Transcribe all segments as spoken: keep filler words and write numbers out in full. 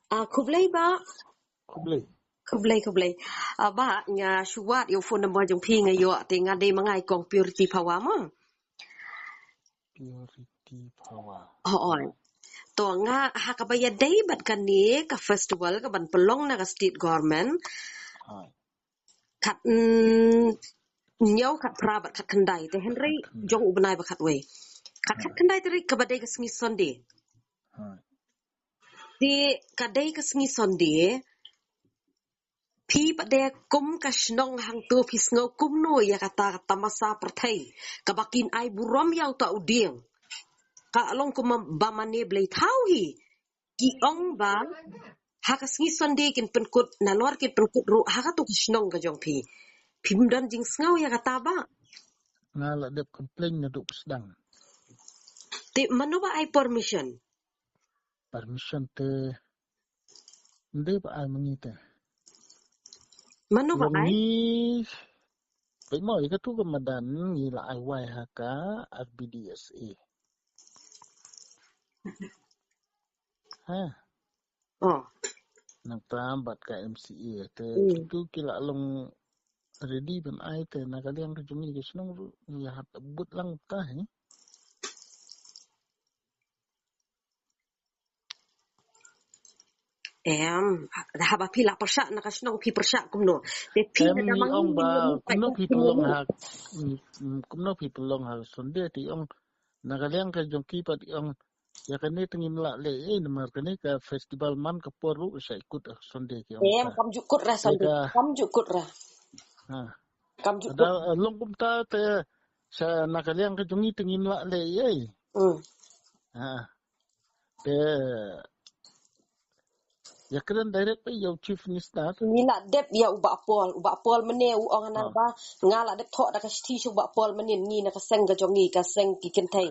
Ah, khublei ba. Khublei. Khublei, khublei. Ah, ba, nga shu wad ïa u phone number jong phi nga ïoh te nga dei ma nga i kong Purity Phawa mo. Purity Phawa. Oh, oi. To nga ha kaba ïadei bad kane ka festival kaban pynlong na ka state government. Oi. Khat, mm, hynñiew, khat phra bad khat khyndai te hynrei jong u bnai ba khatwei. Khat, khat khyndai tarik kaba dei ka sngi Sunday. Oi. Te ka dei ka sngi Sunday. Phi pat de kum ka shnong hangto phi sngew kumno ïa kata ka tamasa pyrthei kaba kin ai burom ïa uta u dieng. Ka long kum ba mane blei thaw hi. Ki ong ba ha ka sngi Sunday kin pynkut, nalor kin pynkut ruh ha kato ka shnong ka jong phi. Phim don jingsngew ïa kata ba. Nga la dep complain naduh phi sdang. Te mano ba ai permission? Permission te ym dei ba ai ma ngi te. Mano ba ai? Ngi, peit mo, ïa katu ka madan ngi la ai wai ha ka R B D S A. Ha. Oh. Nangta bad ka M C A te. Hmm. Kito ki la long ready ban ai te na ka liang ka jong ngi ka shnong ruh ngi hap bud lang ta hi. Em, haba phi la pyrshah na ka shnong phi pyrshah kumno? Te phi em, na da ngi mang ong ba kumno phi pynlong ha, mm, kumno phi pynlong ha Sunday te ong na ka liang ka jong ki pat ong ïa kane te ngim lah leh ei namar kane ka festival man ka por ruh sa ikut ha Sunday ki ong. Em, kam ju kut ra Sunday. Kam ju kut ra. Ha. Kam ju kut. Ada long kumta te sa na ka liang ka jong ngi te ngim lah leh ei. Hmm. Ha. Te ïa kren direct ïa u Chief Minister. Ngi la dep ïa u Bah Paul, u Bah Paul mynne u ong hana ba nga la dep thoh da ka shithi sha u Bah Paul mynne ngi na ka seng ka jong ngi ka seng ki kynthei.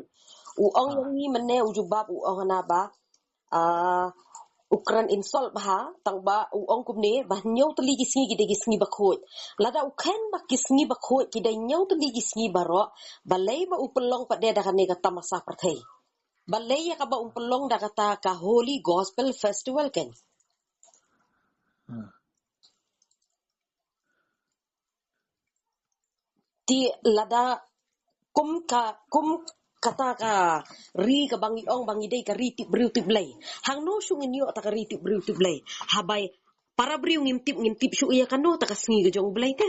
U ong ïa ngi mynne u jubab u ong hana ba, ah, u kren insult bha tang ba u ong kumne ba hynñiew tylli ki sngi ki dei ki sngi ba khuid. Lada u khein ba ki sngi ba khuid ki dei hynñiew tylli ki sngi baroh balei ba u pynlong pat de da kane ka tamasa pyrthei. Balei ïa kaba um pynlong da kata ka Holy Gospel Festival ken. Hmm. Te lada kum ka, kum kata ka ri kaba ngi ong ba ngi dei ka ri tip briew tip Blei. Hangno shu ngin ïoh ta ka ri tip briew tip Blei. Haba para briew ngim tip, ngim tip shu ïa kano ta ka sngi ka jong Blei te.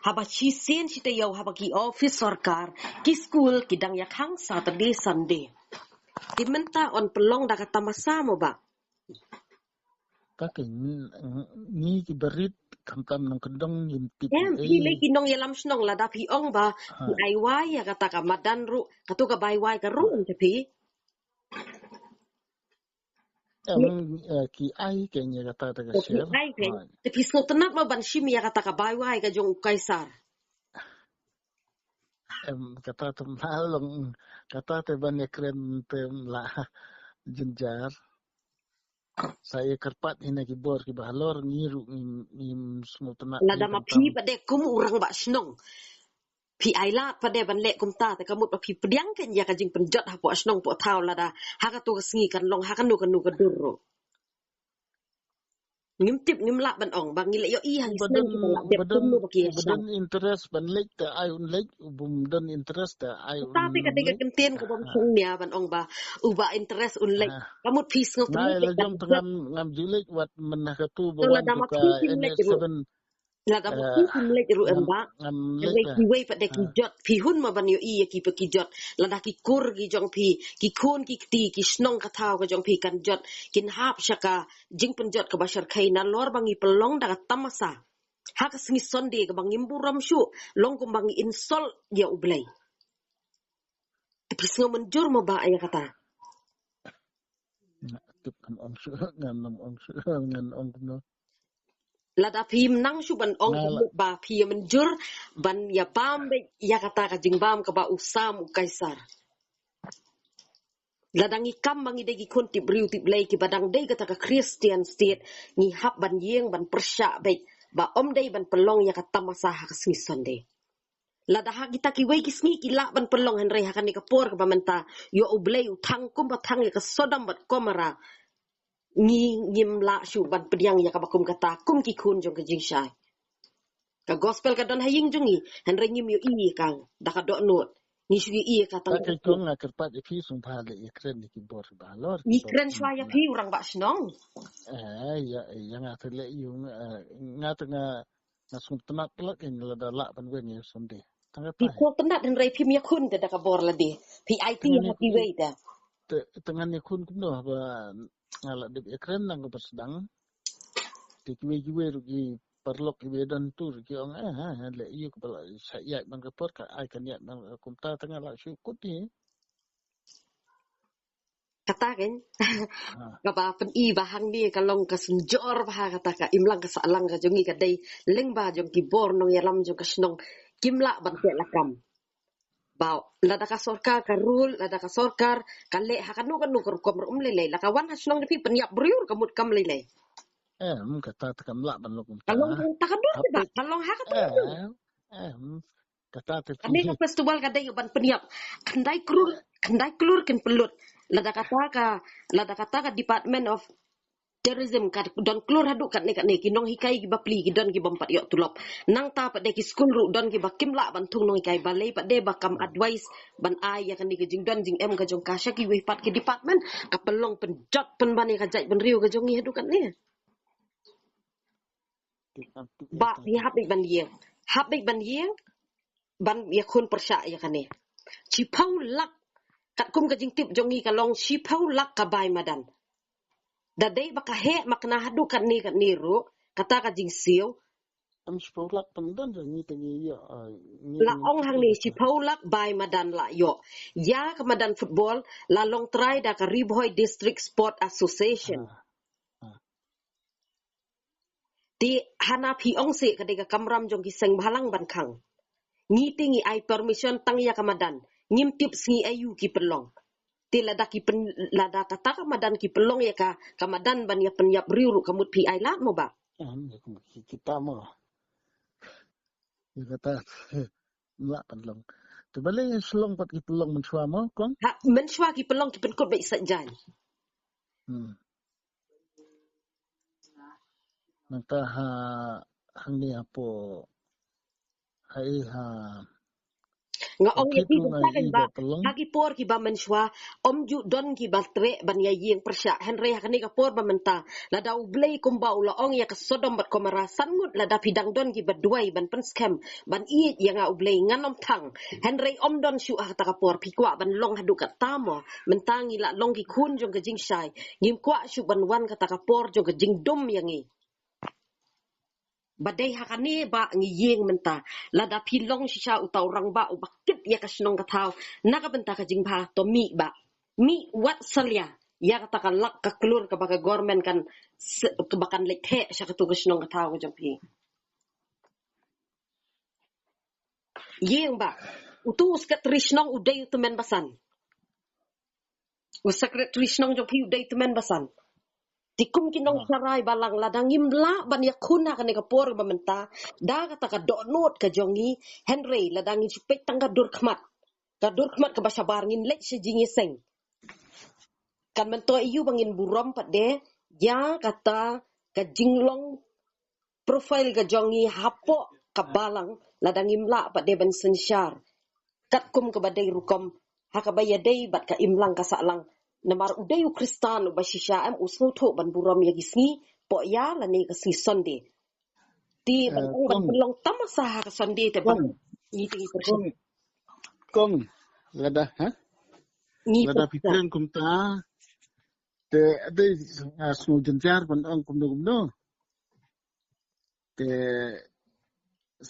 Haba shisien shi taïew haba ki office sorkar, ki skul ki dang ïa khang Saturday Sunday. Te mynta yn pynlong da ka tamasa mo ba. Ka ke ngi ki barit khamtam nongkyndong ngim tip. Em, phi lei ki nongïalam shnong lada phi ong ba phi ai wai ïa kata ka madan ruh, kato ka bai wai ka ruh ong te phi. Em, eh, ki ai ke ïa kata ta ka share. Ki ai ke. Te phi sngewtynnat mo ban shim ïa kata ka bai wai ka jong u Kaisar. Em, kata te ma long, kata te ban ïa kren te la jynjar. Sa ïa kyrpad hi na ki bor kiba halor ngi ruh ngim, ngim sngewtynnat. Lada ma phi pat de kum u rangbah shnong. Phi ai lad pat de ban leh kumta te ka mut ba phi pdiang kein ïa ka jingpynjot hapoh shnong poh thaw lada ha kato ka sngi kan long ha kano kano ka dur ruh. Ngim tip ngim lah ban ong ba ngi la ïohi ha ki shnong kiba la dep kumno ba ki ïa shad. Interest ban leit te ai un leit, u bym don interest te ai un leit. Kata te ka dei ka kyntien kaba ym shong nia ban ong ba uba interest un leit. Ka mut phi sngewtynnat. Ngai la jong te ngam, ngam ju leit wat mynta katu ba wan ka N S seven. Lada ma phi kim leit ruh em ba. Em, kiwei pat de ki jot. Phi hun mo ban ïohi ïa ki pat ki jot. Lada ki kur ki jong phi, ki khun ki kti, ki shnong ka thaw ka jong phi kan jot. Kin hap sha ka jingpynjot kaba shyrkhei nalor ba ngi pynlong da ka tamasa. Ha ka sngi Sunday kaba ngim burom shuh, long kumba ngi insult ïa U Blei. Te phi sngew mynjur mo ba ïa kata. Nga tip ngan ong shuh, ngan ong shuh, ngan ong kumno. Lada phim nang shuh ban ong kumno ba phi ïa mynjur ban ïa bam beit ïa kata ka jingbam kaba u sam u Kaisar. Lada ngi kam ba ngi dei ki khun tip briew tip Blei kiba dang dei kata ka Christian state, ngi hap ban ïeng ban pyrshah beit ba ym dei ban pynlong ïa ka tamasa ha ka sngi Sunday. Lada ha kita kiwei ki sngi ki lah ban pynlong, hynrei ha kane ka por kaba mynta ïoh U Blei u thang kumba thang ïa ka Sodom bad Gomorrah. ngi ngim lah shuh ban pdiang ïa kaba kum kata kum ki khun jong ka jingshai. Ka gospel ka don ha ïing jong ngi, hynrei ngim ïohi ïa ka da ka dohnud. Ngi shu ïohi ïa ka tang. Ka kai kong nga kyrpad ïa phi sngewbha leh ïakren ïa ki bor ba halor. Ngi kren shwa ïa phi u rangbah shnong. Eh, ïa, ïa nga te leh ïa nga, eh, nga te nga, nga sngewtynnat palat ïa nga lada lah ban weng ïa u Sunday. Tang ka phi sngewtynnat hynrei phim ïakhun te da ka bor lade. Phi aiti ha kiwei te. Te, te ngan ïakhun kumno ba nga la dep ïakren nang kaba sdang. Te kiwei kiwei ruh ki paralok kiba don tu ruh ki ong, eh, eh, eh, leh ïa kaba la sa ïaid man ka por ka ai kan ïaid man ka kumta te nga la shu kut hi. Kata kan. Ha. Kaba pyni ba hangne ka long ka synjor ba ha kata ka imlang ka sahlang ka jong ngi ka dei lyngba jong ki bor nongïalam jong ka shnong kim lah ban teh lakam. Ba lada ka sorkar ka rule, lada ka sorkar ka leh ha kano kano ka rukom ruh um lei lei. La ka wan ha shnong da phi pynïap briew ruh ka mut kam lei lei. Eh, mm, kata te kam lah ban long kumta. Ka long kumta ka dur ba, ka long ha kata. Eh, eh, mm, kata te. Kane ka festival ka dei ban pynïap. Khyndai klur, khyndai klur kin pynlut. Lada kata ka, lada kata ka Department of Tourism ka don klur haduh katne katne, ki nonghikai ki bapli, ki don ki bym pat ïoh tulop. Nangta pat de ki skul ruh don kiba kim lah ban thung nonghikai, balei pat de ba kam advice ban ai ïa kane ka jingdon jingem ka jong ka sha kiwei pat ki department, ka pynlong pynjot pynban ïa ka jaitbynriew ka jong ngi haduh katne. Ba phi hap beit ban ïeng. Hap beit ban ïeng ban ïakhun pyrshah ïa kane. Shiphew lak, katkum ka jingtip jong ngi ka long shiphew lak ka bai madan. Da dei ba ka heh ma kane haduh katne katne ruh, kata ka jingsiew. Em, shiphew lak pynban da ngi te ngi ïoh, eh, ngi. La ong hangne shiphew lak bai madan la ïoh. Ïa ka madan football la long trai da ka Ri Bhoi District Sport Association. Ah. Ah. Te hana phi ong se ka dei ka kamram jong ki seng bhalang ban khang. Ngi te ngi ai permission tang ïa ka madan. Ngim tip sngi aïu ki pynlong. Te lada ki pyn, lada kata ka madan ki pynlong ïa ka, ka madan ban ïa pynïap briew ruh ka mut phi ai lad mo ba. Em, ki, kita mo. Ïa kata lah pynlong. Te balei shlong pat ki pynlong mynshuwa mo, kong? Ha, mynshuwa ki pynlong ki pynkut beit sa jan. Hmm. Nangta ha, hangne hapoh, ha i ha. Nga ong ïa phi, ha ki por kiba mynshuwa ym ju don kiba treh ban ïa ïeng pyrshah, hynrei ha kane ka por ba mynta, lada U Blei kumba u la ong ïa ka Sodom bad Gomorrah, san ngut lada phi dang don kiba duwai ban pynskhem ban ïeit ïa nga U Blei, ngan ym thang. Hynrei ym don shuh ha kata ka por, phi kwah ban long haduh katta mo? Mynta ngi la long ki khun jong ka jingshai. Ngim kwah shuh ban wan kata ka por jong ka jingdum ïa ngi. Ba dei ha kane ba ngi ïeng mynta. Lada phi long shisha uta u rangbah uba kit ïa ka shnong ka thaw na ka bynta ka jingbha, to mih ba, mih wat salia ïa kata ka lak ka klur kaba ka government kan se-, kaba kan leit theh sha katu ka shnong ka thaw ka jong phi. Ïeng ba utu u secretary shnong u dei u tymmen basan. U secretary shnong jong phi u dei tymmen basan. Te kum ki nongshakri balang, lada ngim lah ban ïakhun ha kane ka por ba mynta da kata ka dohnud ka jong ngi, hynrei lada ngin shu peit tang ka dur khmat, ka dur khmat kaba shabar, ngin leit sha jingïaseng. Kan myntoi ïa u ba ngin burom pat de ïa kata ka jinglong profile ka jong ngi hapoh ka balang, lada ngim lah pat de ban synshar katkum kaba dei rukom ha kaba ïadei bad ka imlang ka sahlang. Namar u dei u Khristan uba shisha, em u sngewthuh ban burom ïa ki sngi poh ïa lane ka sngi Sunday. Te ban, eh, ong ban pynlong tamasa ha ka Sunday te ba ngi te ngi pyrshah. Kong, kong, lada, ha? Ngi lada pyrshah. Phi kren kumta te dei, ah, sngew jynjar ban ong kumno kumno. Te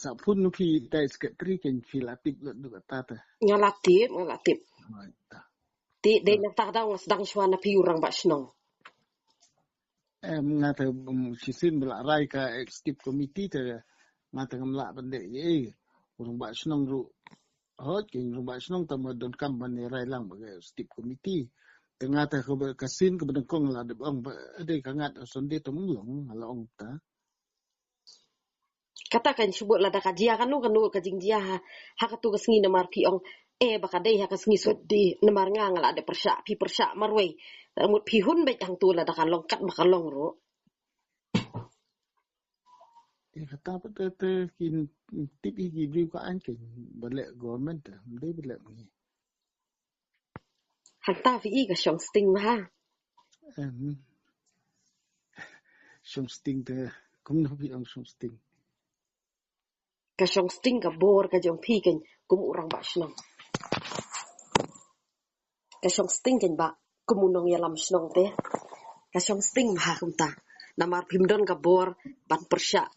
sa phone nu phi dei secretary, kan phi la tip lut lut kata te. Nga la tip, nga la tip. Right. Te dei nangta ka daw nga sdang shuwa na phi u rangbah shnong. Em, nga te, um, shisien ba la rai ka executive committee te nga te ngam lah ban dei, eh, u rangbah shnong ruh. Hooid, ki rangbah shnong te ma donkam ban rai lang ba ka executive committee. Te nga te ka ba, ka sien kaba nyngkong la dep ong ba dei ka ngat Sunday te mlong, la ong ta. Kata kan shu bud lada ka jia kano kano ka jingjia ha, ha katu ka sngi, namar phi ong eh, ba ka dei ha ka sngi Sunday, namar nga nga la dep pyrshah, phi pyrshah marwei. Te mut phi hun beit hangtu lada ka long kat ba ka long ruh. Eh, kata pat te, te kin tip hi ki briew ka aiñ kein ba leh government te, ym dei ba leh ma ngi. Hangta phi i ka shong sting ma ha. Em. Shong sting te, kumno phi ong shong sting? Ka shong sting ka bor ka jong phi kein kum u rangbah shnong. Ka shong sting kein ba kum u nongïalam shnong te. Ka shong sting ma ha kumta. Namar phim don ka bor ban pyrshah.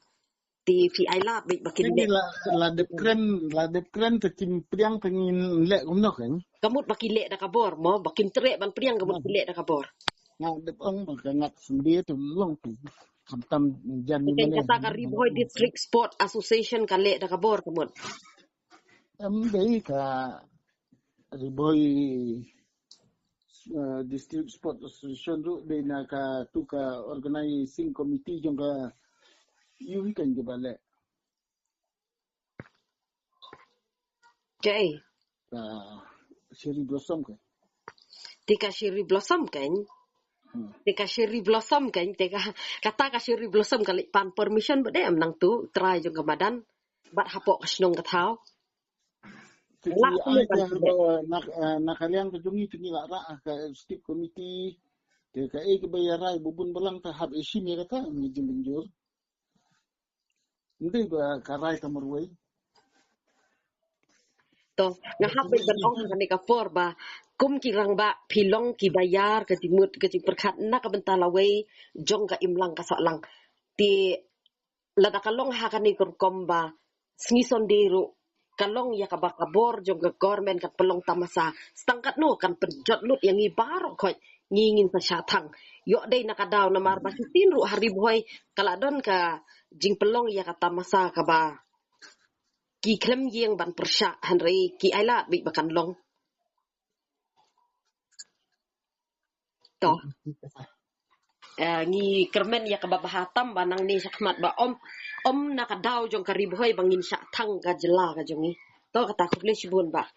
Te phi ai lad beit ba kin Ni leh. La, la dep kren, la dep kren te kim pdiang te ngin leh kumno kein. Ka mut ba ki leh da ka bor mo, ba kim treh ban pdiang ka mut ki leh da ka bor. Nga dep ong ba ka ngat sendiri te long tu. Khamtam jan ni. Te kein kata ka Ri Bhoi District Sport Association ka leh da ka bor ka mut. Em dei ka Ri Bhoi, eh, District Sport Association ruh dei na katu ka organizing committee jong ka ïu hi kein kiba leh. Kaei? Ka Cherry Blossom kein. Te ka Cherry Blossom kein. Hmm. Te ka Cherry Blossom kein, te ka, kata ka Cherry Blossom ka leit pan permission ba dei em nangtu trai jong ka madan. Bad hapoh ka shnong ka thaw. Te la ki ai ka, eh, na, eh, na ka liang ka jong ngi te ngi la rah ka executive committee. Te kaei kaba ïa rai ba bun balang te hap ïa shim ïa kata ngi jingmynjur. Ym dei ba ka rai ka marwei. To, nga hap beit ban ong ha kane ka por ba kum ki rangbah phi long kiba ïar ka jingmut ka jingpyrkhat na ka bynta lawei jong ka imlang ka sahlang. Te lada ka long ha kane ka rukom ba sngi Sunday ruh ka long ïa kaba ka bor jong ka government kan pynlong tamasa. Sa tang katno kan pynjot lut ïa ngi baroh khoit, ngi ngin sa shah thang. Ïoh dei na ka daw namar ba shisien ruh ha Ri Bhoi ka la don ka jingpynlong ïa ka tamasa kaba ki khlem ïeng ban pyrshah, hynrei ki ai lad beit ba kan long. To. Eh, ngi kyrmen ïa kaba bha tam ba nangne shakhmat ba ym, ym na ka daw jong ka Ri Bhoi ba ngin shah thang ka jylla ka jong ngi. To kata, khublei shibun bah.